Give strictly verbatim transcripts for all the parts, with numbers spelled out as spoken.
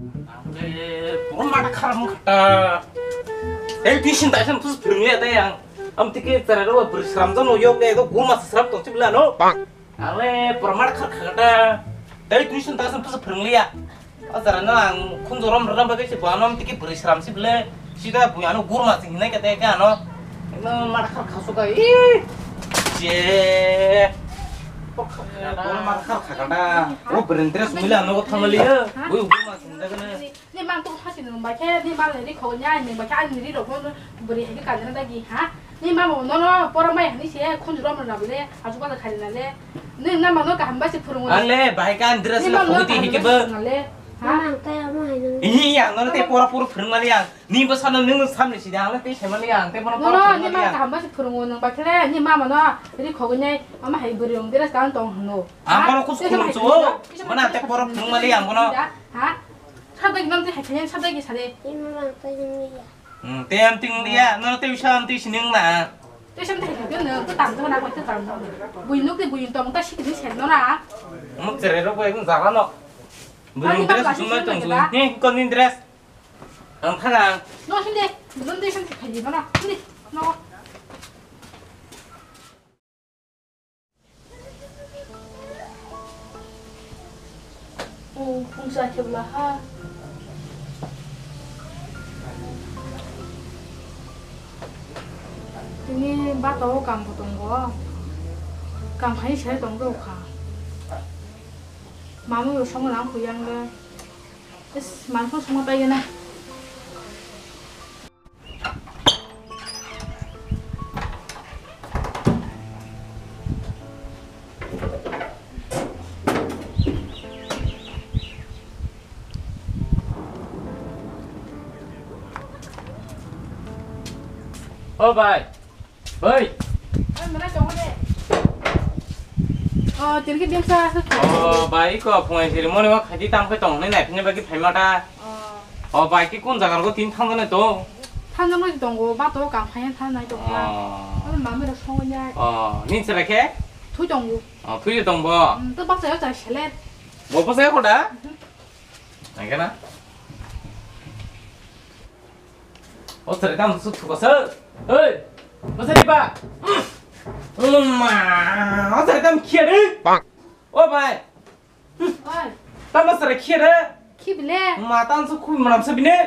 Ang le pura mata kharap wngkha ta. Tei tuition taisa no tuition phwrwngya tei ang. Am tike chwrai rok bwrwi sramjak no yok de, ego guma sram tong chibla no. Ang le pura mata kharap kha ta. Tei tuition taisa no tuition phwrwngliya. O chwrai no ang khunju rom rwna bagwi se bo ano am tike bwrwi sram chibla. Sida bui ano gurma se hinai kha tei khe ano. Eno mata kharap kha suka. Ih. Je. Pura mata kharap kha ta. O bwrwi dress mila ano thangmaliya. Bui gurma se hinai kha. Ni mang tuk thasi nung bai khe, ni mang ni khogol ni, ani nung bai khe, ani ri rok no bwrwi hai khe kanjana dagi, ha? Ni mang bo nono pora mai hani se, khunju rom rwna bole, achu bala khari na le. Ni na mano kaham bai se phwrwngo. Ale, bai kan dress le khogol ti hike bo. Ha? Mang tai amo hai nung. Ihi, ang nono te pora pura phwrwng mali ang. Ni bo sano nung samni sida, ang te se mali ang, te bono pora phwrwng mali ang. Nono, ni mang kaham bai se phwrwngo, nung bai khe, ni mang mano ri khogol ni, ama hai bwrwi rong dress kan tong hwno. Ang bono kus khulum chu. Mana te pora phwrwng mali ang bono. Ha? Sabdagi nang tei hai khayan sabdagi sare. Ima mang tei nung ya. Hmm, tei am ting dia, no tei sam tei sining na. Tei sam tei hai khayan no, to tam to na ko to tam. Bui nuk tei bui tong ta sik ni sen no na. Mo chere ro ko ekdom jaga no. Bui dress sum mai tong su. Ni kon ni dress. Ang khana. No sinde, non tei sam tei khai no na. Ni. No. Pung, pung sa khe bwla ha. Tini bata o kam bo tongo. Kam khai se tong rw kha. Mama bo song lang khu yang le. Is, man pho song pai gana. O bai, bai. Oi, mana tongo de. O, tirki dimsa. O bai, ko phungai siri moni wa khaji tam khe tong nai nai phine bagi phaima ta. O. O bai, ki kun jaga ro tin thang nai to? Thang nai tongo, ba to kam phai thang nai tongo. O. O, mami ro song nai. O, nin sere khe? Thui tongo. O, thui tongo. Hmm, to baksa yo chai sele. Bo baksa yo khoda? Mhm. Nangkhe na? O chwrai tamo su thuka se. Oi. O chwrai ba. Umma. O chwrai tamo khiya de. O bai. Oi. Tamo chwrai khiya de. Khibile. Ma tan su khui manam se bine.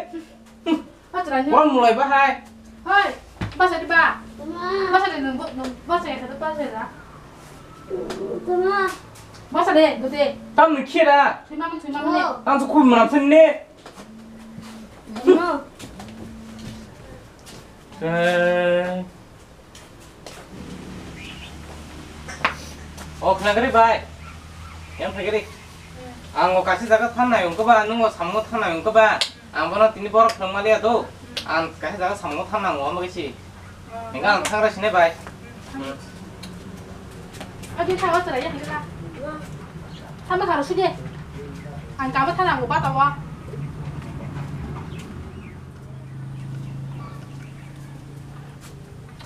O chwrai ni. Wan mulai ba hai. Hoi. Basa di ba. Basa di nung, nung basa ya kata basa ya. Basa de, basa de. Tamo khiya da. Thui mama, thui mama ne. Tan su khui manam se ne. Tamo. Eh. O, khna gari bai. Yang phai gari. Ang o kaisa jaga thangnai wngkha ba, nung o samung thangnai wngkha ba. Ang bono tini borok phwrwng maliya do. Ang kaisa jaga samung thangnai wngkha ba kaisa. Hingke ang thangra sini bai. Hmm. Adi thago chwrai ya hingla. Tamo kharo sidi. Ang kama thana ang bata wa.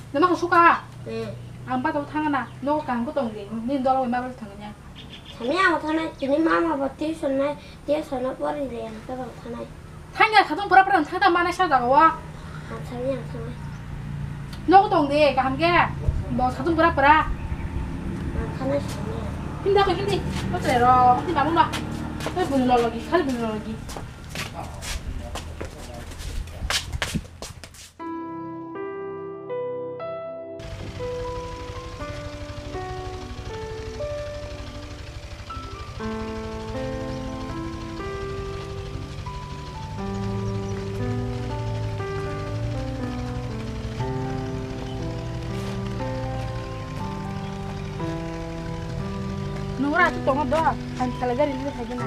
Nama ko suka. Hmm. Ang bata thangana. No kang ko tong di. Ni dolo ma ba thangnya. Sami ang thanai, tini mama bo tuition nai, tuition no pori le ang tabang thanai. Thangya khatung pura pura thang ta manai sa jaga wa. Ang sami ang thanai. Nogo tong de, kaham khe. Bo khatung pura pura. Ang thanai sami ang. Hindi ako, hindi. Ko tere ro, hindi mamu na. Ko bunu lo lagi, khali bunu lo lagi. Nora tu tongo do, ang khala gari ni thai na.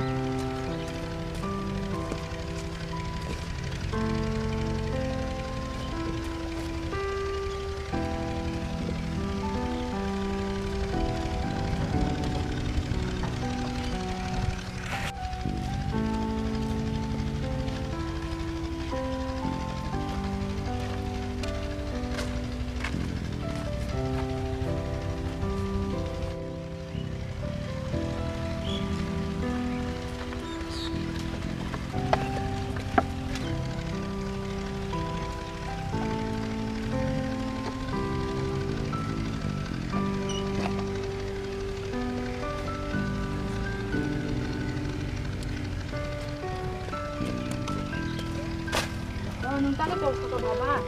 Nung ta ka tong ka baba.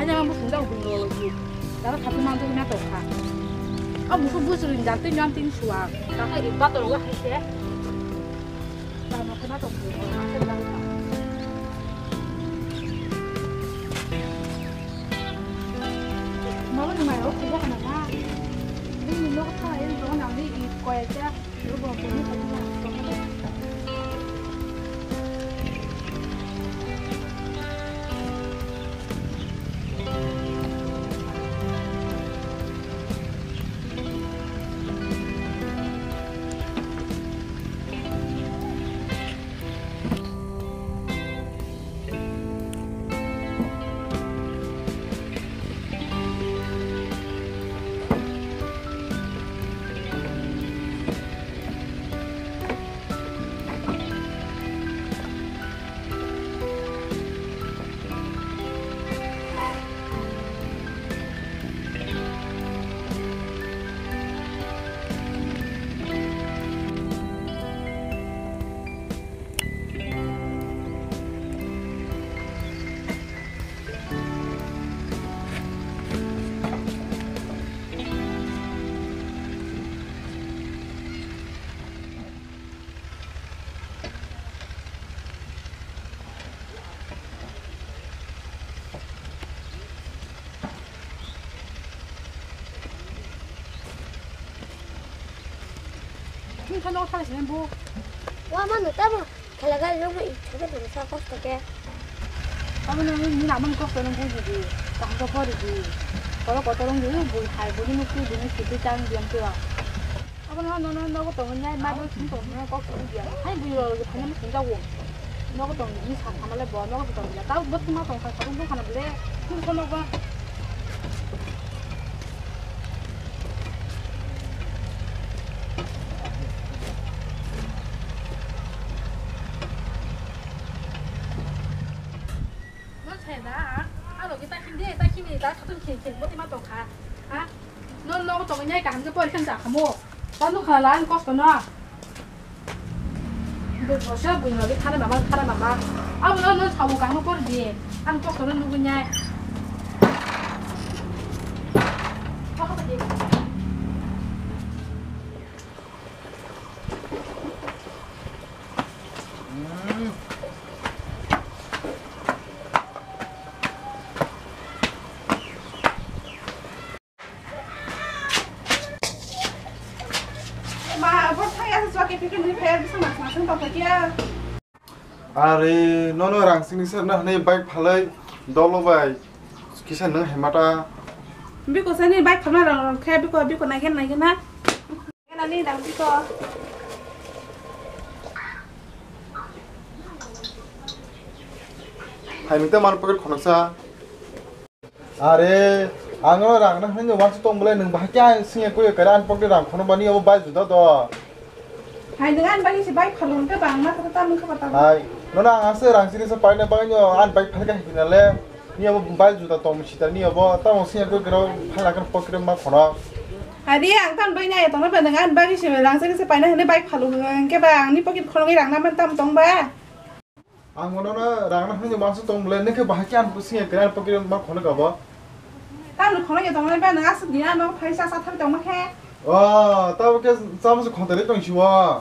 Hanya ang bwswng jang bwrwi rw rw di. Dara khatung manjak na tong kha. Ang bwswng bwswng ring jang tei nang tin suwa. Kaka ri bator wa hai se. Dara khatung manjak na tong kha. Mama ni mai o kubo kana na. Ni ni no kha e no na ni i ko e cha. Nung thano thang sini bu. Wa manu tamo khela gari rok no itha ke sa kosto ke. Abo no ni na man kosto no buji di. Kaham to pori di. Kolo koto rong di bu hai bu ni mukti bu ni sidi tang diam tu. Abo no no no no ko tong nyai ma bo sini tong no kok sini dia. Hai bui ro ro phai na sini jago. No ko tong ni sa khamale bo no ko tong ya. Tau bo tuma tong kha sa tong kha na ble. Ni ko no ba. No sai da. A ro ki ta khin de ta khin ni ta sa tong khin khin bo tuma tong kha. Ha? No no ko tong nyai kaham ke pori khan ja khamo. Ta no khala an kosto no. Bwsa buino di khana mama khana mama. Abo no no sabu kaham por di. An kosto no nugu nyai. Ma, bo thaya se chwake pike nui phaya bising mas mas tong kha kiya. Are, nono rang sini sir na hwnwi bike phalai dolo bai kisa nwng hemata. Biko sani bike phalna rang rang khe biko, biko nai khe nai khe na. Nani dang biko. Hai nung te man pocket khonoksa. Are, ang no rang na hwnwi wansuk tong bwle, nwng bahai khe ang singya kwi kare ani pocket rang khonok bani abo bai juda do. Hai, nwng ani bagwi se bike phalung khe bang ma khe ta mung khe ba ta. Hai, nono ang ase rang sini se paina bagwi no ani bike phalka hai kina le. Ni abo bai juda tong sita ni abo tamo singya kwi kare phalna khe pocket ma khonok. Hai di ang tan bai nai tong ba nwng ani bagwi se rang sini se paina hwnwi bike phalung khe ba ang ni pocket khonok rang na man tam tong ba. Ang bono no rang na hwnwi mansa tong bwle, nokhe bahai khe ang singya khe ang pocket ma khonok abo. Tamo khonok ya tong ba nwng aswk di ano phaisa sa thang tong ma khe. O, tamo khe chamo se khonthai tong si o.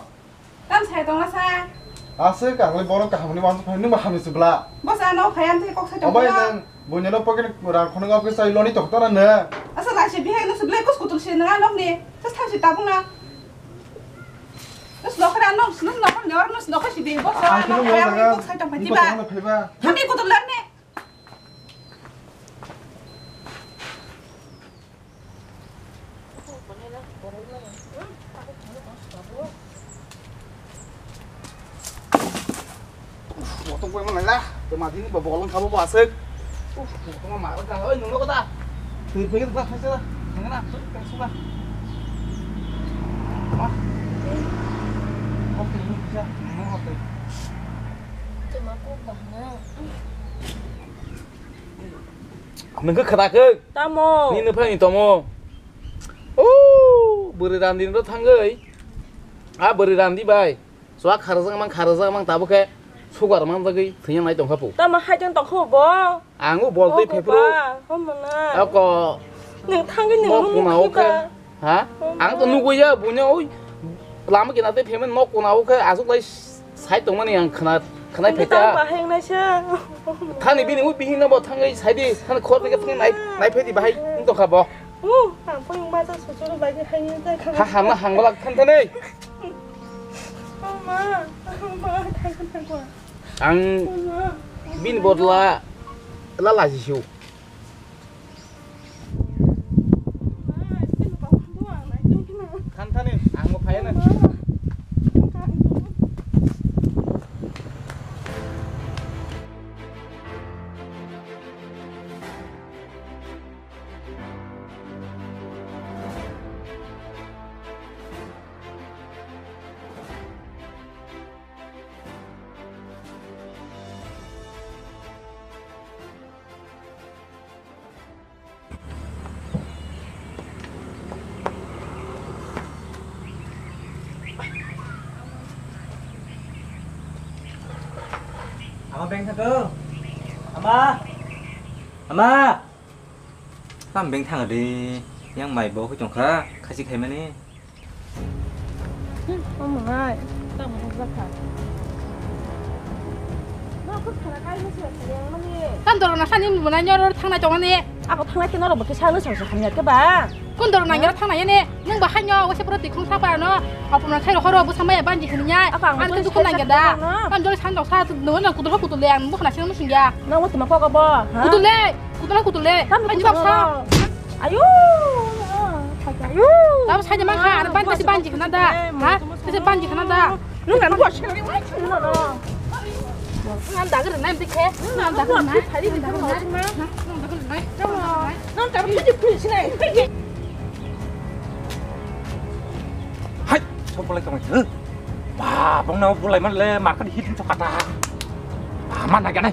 Tam sai tong sa. Aswk ang le bono kaham ni mansa phai nwng ba hamni se bla. Bo sa no phai am thai kok sai tong. Obai nang bunya no pocket rang khonok abo khe sai loni tok ta na ne. Asa lai se bihai no se bla kus kutul se nwng ano ni. Sa thang se tabung na. Nus nokra nus nus nokra nyor nus nokra si ding bok sa. Ang khe nokra nung kaya jaga kok sai tong pati nung ba. Tong phaiba. Thani kutu lerne. Uf, motor pai mana lah? Temati ini bawa bolong kamu basek. Uf, motor mah marah kan? Oi, nunggu kota. Tuh, pergi tuh, kasih lah. Jangan lah, tuh, kasih lah. Wah. Oke, ini bisa. Ini oke. Cuma aku banget. Nunggu kata ke? Tamo. Ini nupai ini tamo. Oh, beri randi ro thangai. Ah, beri randi bai. Suak kharajak mang, kharajak mang, tabuk khe sugar manjagwi thwina nai tongkha po. Tamo hai tong tongkha bo? Ang o bol twi phepru. Ogo ba, omo na. Ako. Nwng thangwi nwng nuk kuna o khe. Ha? Omo. Ang to nugwi ya, bunya oi. Lama kina tei payment nok kuna o khe, asuk lai sai tongmani ang khna, khnai pheta. Tamo bahai wngnai se. Thani bini ui bihino bo thangwi sai di, thani khor twi khe thangwi nai, nai phedi bahai wng tongkha bo. Uh, ang pho yung bacha suchuru bai hai yung jai kha. Ha, hama hang bala khan thani. Mama, mama, thang thang thang. Ang bini bodla la laji siu. Mama, bini bodla la laji siu. Khan thani, ang bo phai na. Ama beng thangkho. Ama. Ama. Tam beng thang di. Yang mai bo khe tongkha. Khasi khaimani. Omo hai. Tam beng thangkha. Tam dorong na sani mwnai nyor thangnai tongani. Ako thangnai khe norok bo khe salo salo hamya khe ba. Kun dorong nang nyor thangnai ne. Nung ba haino wese pura tikhung sa pa no. Apuna khai horo bo samaya banji khini nya. Ang khe dukhu nang da. Kan jol san dok sa no na kutul kutul le ang bo khna sing musing ya. Nang mo tuma kok bo. Kutul le, kutul kutul le. Tam kutul sa. Ayo. Ayo. Tam sa jama kha, ban kasi banji khna da. Ha? Kasi banji khna da. Nung kan buat sekali lagi, wah, nung kan. Nang dagar nang dikhe. Nang dagar nang. Nang dagar nang. Nang dagar nang. Nang dagar nang. Hai, sok bolai tong. Ba, bong nang bolai man le, makan hit sok kata. Ba, mana gana?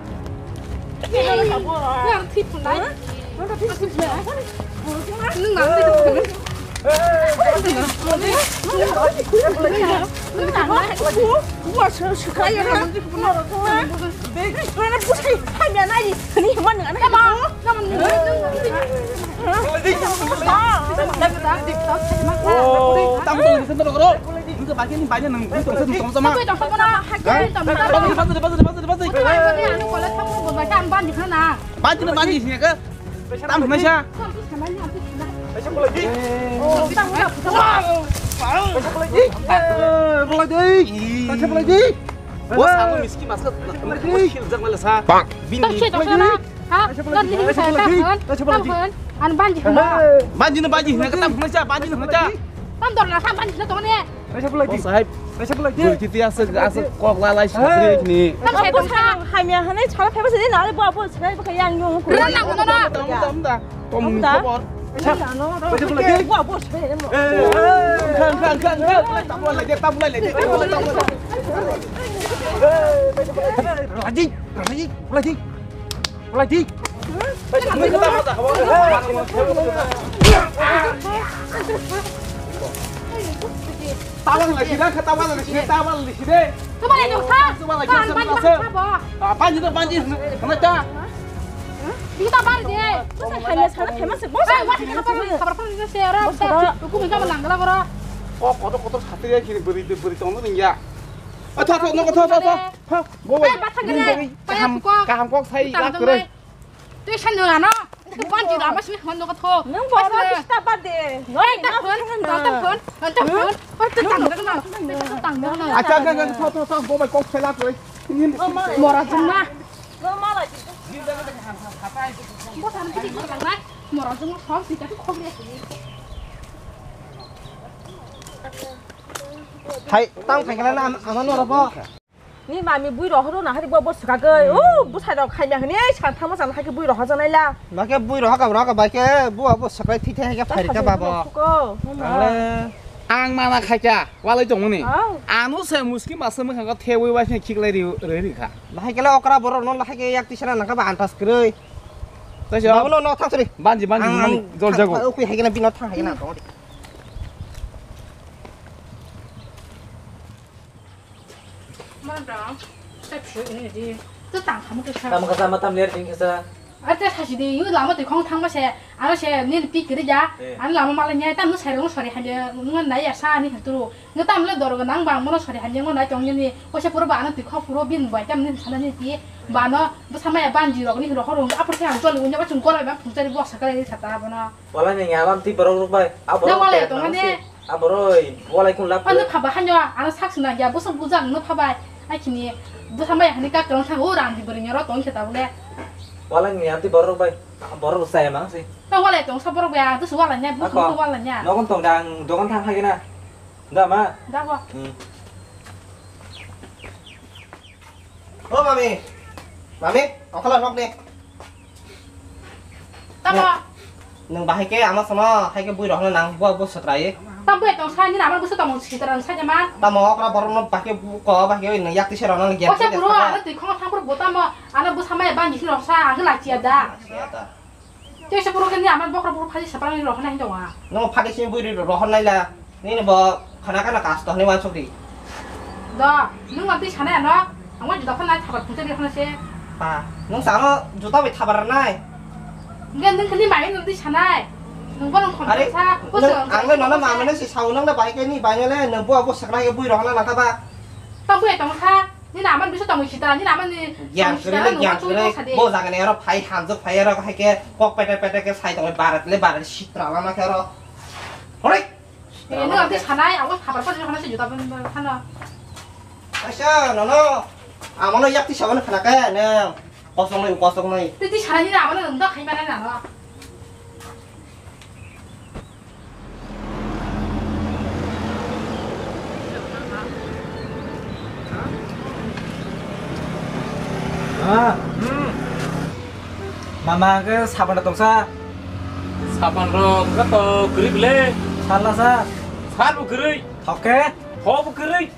Nang thip nai. Banjino banji sini ke. Tam hwnai sa. Bolai di. Bolai di. Bos aku miskin mas ke. Bolai di. Hilzak mala sa. Bini. Ha? Bolai di. An banji hwnai. Banjino banji hwnai ke tam hwnai sa, banjino hwnai sa. Tam dor na sa banjino tongni. Kaisa bolai di. Sahib. Kaisa bolai di. Gurkiti aswk, aswk kok lalai sini. Tam sai tong sa. Hamya hwnwi sala phaiba se na bo abo se ba yang yung. Rang nang no na. Tam tam da. Tom khobor. Kaisa bolai di. Bo abo se. Khang khang khang khang. Tam bolai di, tam bolai di. Raji, raji, bolai di. Bolai di. Tawang lagi dah, tawang lagi dah, tawang lagi dah. Coba lihat dong, Sa. Coba lagi, Sa, coba lagi. Apa aja tuh, apa aja? Kenapa? Kita balik deh. Hanya sana, hanya se-, bos. Eh, wah, kita balik. Kabar pun saya orang. Hukum kita menang, lah, bro. Oh, kotor-kotor satria kini beri, beri tonton ya. Atha, atha, no, atha, atha, atha. Ha, bo bai. Kaham, kaham kok sai lak kere. Twi sani ano. Ban ji da mas mi hon no ko tho. Nang bo ro bista ba de. Ei, ta phone, ta phone, ta phone. Oi, ta tang da na. Ta tang da na. Acha, acha, acha, tho, tho, tho, bo bai kok sai lak kere. Mora jumma. Bo san ti ko lang na. Mora jumma, phone ti ta ko khogre. Hai, tang thangkhe na ama noro bo. Ni mami bui rohoro na hari bo bo swkagwi. O bwsai rok khaimya hini ei san thangma sana hai khe bui rohor janai la. Ma khe bui rohor ka rohor ka bai khe bo bo swkrai thwi thai hai khe phai rika babo. Ang le ang mama khaikha walai tongmani. Ano se muski masa mwkhang khe thewi wai khe khiklai ri ri kha. Lahai khe le okra borok no lahai khe yak tisana nangkha ba antas kwrwi. Tei se babo no no thang sori. Banji banji mani jol jago. Ukui hai khe na bino thang hai khe na. Tamo kasa ma tam ler ding kasa. Ate sachi di, yu lama twi khong thang ma se, ano se nini pi kiri ja, ano lama mala nya, tam no sai rong sori hanya, ngon nai ya sa ni haturu. Nge tam le dor nang bang mono sori hanya ngon nai tong ni, o se puro ba ano twi khong puro bin bai tam ni sana ni ti, ba no, bwsa maya banji rok ni rok rong, apor se ang jol ngun ya ba chung gol ba phung chari bok sa kala ni sata ba no. Wala ni ya lam ti borok rok bai, a borok. Nang wala ya tong ne. A boroi, walai kun lap. Ano phaba hanyo, ano sak sina ya, bosong buja no phabai. Ai kini, bwsa mai hani ka tong sa, o rang di bori nyoro tong khe ta bole. Walai ni anti borok bai, borok saya mang si. Ta walai tong sa borok ya, tu su walai nya, bu su walai nya. Nogon tong dang, dogon thang hai na. Da ma. Da ho. Hmm. O mami. Mami, okhala nok ni. Tamo. Nwng bahai khe ama sono hai khe bui rohorna nang bo bo swtrai. Tam bui tong sa ni nama busu tamo sitra sa jama. Tamo okra borok no bahai khe ko bahai khe nwng yak tise rona lagi. Ocha buru ano twi khong thang buru botamo ano busa mai bang ni rok sa ang la chia da. Chia da. Tei se buru khe ni ama bokra buru phai sa bang ni rohorna hin da wa. No phai se bui rohorna la. Nini bo khana khana kasto hwnwi uansuk di. Do, nwng no twi sanai ano? Ang bai juda phano nai thabar phungsa di phano se. Pa, nwng sa ano juta bai thabar nai? Nge nwng khani mai nwng twi sanai. Nwng bo nwng khon sa. Are, ang le nono ma mane si sao nwng le bai khe ni bai le nwng bo abo sakna khe bui rohna nang kha ba. Tong bui tong kha. Nini ama ni bisu tong sita, nini ama ni. Gian kre le gian kre. Bo jaga ni aro phai hanjak phai aro hai khe kok pete pete khe sai tong barat le barat sitra lama khe aro. Hore. Eh, nwng ang tei sanai, ang bo thabar pajak hwnwi se juda phano. Aisa, nono, amono yak tisa hwnwi khna khe, nwng kosong nai, kosong nai. Tei tisa nai nini amono nwng da khai manai nano. Ah, hmm. Mama ke sapan tongsa. Sapan rok wngkha to kwrwi bwle. Sal na sa. Sal bo kwrwi. Thok khe? Thok bo kwrwi.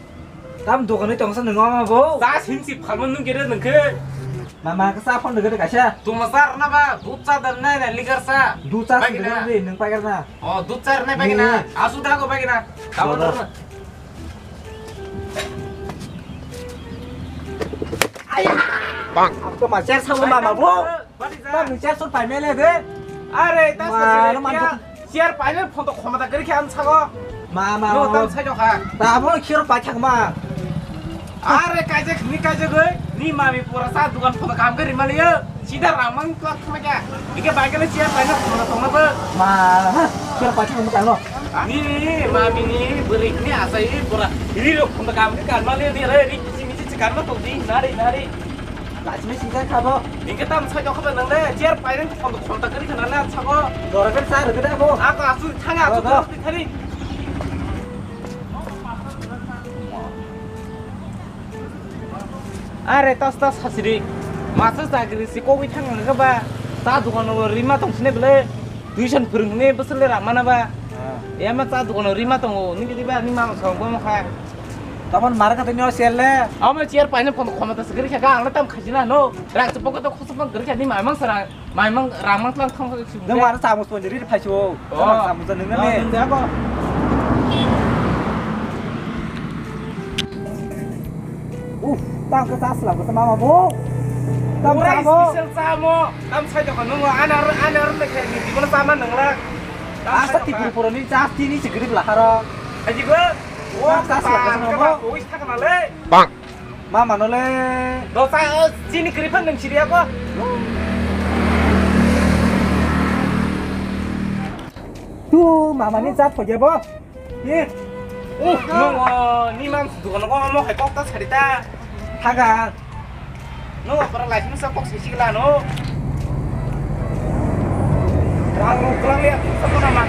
Tam dokan ni tongsa nwng ama bo. Sa sin si phalma nwng kere nwng khe. Mama ke sa phone de kaisa. Tuma sa rwna ba, dud sa da nai na ligar sa. Dud sa bai gina. Nwng pai gana. Oh, dud sa rwna bai gina. Asu da go bai gina. Tamo dorna. Ayah. Bang. Aku macer sama mama bo. Tam ni chair sot pai mele de. Are ta chair paine photo khomata gari khe an sago. Ma ma. No tam sai jokha. Ta bo khiro pai thak ma. Are kaijak ni kaijak oi ni mami pura sa dukan photo kam gari maliyo. Sida ramang tua khama kya. Ike bai kale chair paine khomata thongma bo. Ma. Khiro pai thak ma ta no. Ni mami ni beri ni asai pura. Ni rok photo kam gari maliyo ni re ni kisi misi kan ma to di nari nari. Lachimi singsa kha bo. Ningke tam sai jokha ba nang le chair paireng khonta khonta kari khana le sago. Dora ber sa rwgwda bo. Ako asu thang asu thang thari. Are tas tas hasiri. Masa sagri si kogwi thang nang ba. Ta dukan rima tong sine bele. Tuition phwrwngni bwswk le rang mana ba? Ema cha dukano rima tongo, nini diba ni mama song bomo kha. Tamon mara kha tini o sel le. Amo chair paine phone khoma ta sikri kha, ang tam khajina no. Rang se pokoto khoso phone kri kha ni mamang sarang, mamang rang mang tlang khong. Nang mara samus phone ri phai so. Samus nang ne. Uh, tang ke tas la ko mama bo. Tam sa bo. Special sa mo. Tam sai to nung anar anar ne ke ni dibon sa ma nang la. Asa ti pur pur ni tas ti ni sikri la haro. Aji go. Wa tas la ko mo. Oi thak na le. Bang. Mama no le. Do sa chini kri phan nang siri ako. Tu mama ni chat pho bo. Ye. Oh, nung, oh, ni mam dukan ko mo hai kok ta sari ta. Thaga. Nung pura license kok sisi la no. Rang rang ya, sa ko na ma